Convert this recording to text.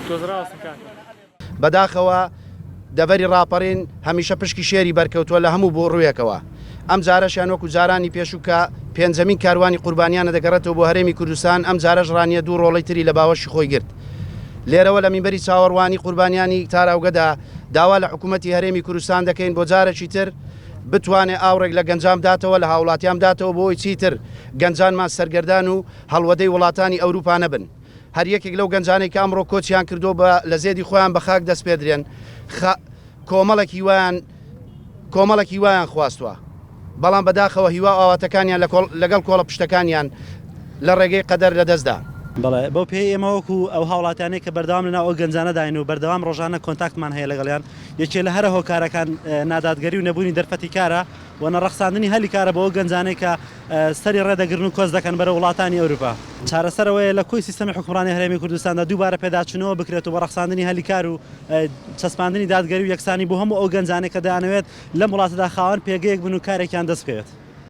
تۆز ڕاستم کاکە. بەداخەوە دەڤەری ڕاپەڕین هەمیشە پشکی شێری بەرکەوتووە لە هەموو بۆ ڕووێکەوە. ئەم جارەشیان وەکو جارانی پێشوو کە پێنجەمین کاروانی قوربانیانە دەگەڕێتەوە بۆ هەرێمی کوردستان، ئەم جارەش ڕانیە دوو ڕۆڵەی تری لە باوەشی خۆی گرت. لێرەوە لە مینبەری چاوەڕوانی قوربانیانی تاراوگەدا داوا لە حکوومەتی هەرێمی کوردستان دەکەین بۆ جارێکی تر بتوانێ ئاوڕێک لە گەنجان بداتەوە، لە هاوڵاتیان بداتەوە بۆ ئەوەی چیتر گەنجانمان سەرگەردان و هەڵوەدەی وڵاتانی ئەوروپا نەبن. هەر یەکێک لەو گەنجانەی کە ئەمڕۆ کۆچیان کردووە بە لە زێدی خۆیان بە خاک دەسپێردرێن، خا کۆمەڵێک هیوایان کۆمەڵێک هیوایان خواستووە، بەڵام بەداخەوە هیوا و ئاواتەکانیان لە کۆڵ لەگەڵ کۆڵە پشتەکانیان لە ڕێگەی قەدەر لەدەست دا. بەڵێ، بەو پێیەی ئێمە وەکو ئەو هاوڵاتیانەی کە بەردەوام لەناو ئەو گەنجانەداین و بەردەوام ڕۆژانە کۆنتاکتمان هەیە لەگەڵیان، یەکێ لە هەرە هۆکارەکان نادادگەری و نەبوونی دەرفەتی کارە و نەڕەخساندنی هەلی کارە بۆ ئەو گەنجانەی کە سەری ڕێ دەگرن و کۆچ دەکەن بەرەو وڵاتانی ئەوروپا. چارەسەر ئەوەیە لە کۆی سیستەمی حوکمڕانی هەرێمی کوردستاندا دووبارە پێداچوونەوە بکرێت و بە ڕەخساندنی هەلی کار و چەسپاندنی دادگەری و یەکسانی بۆ هەموو ئەو گەنجانەی کە دەیانەوێت لەم وڵاتەدا خاوەن پێگەیەک بن و کارێکیان دەست بکەوێت.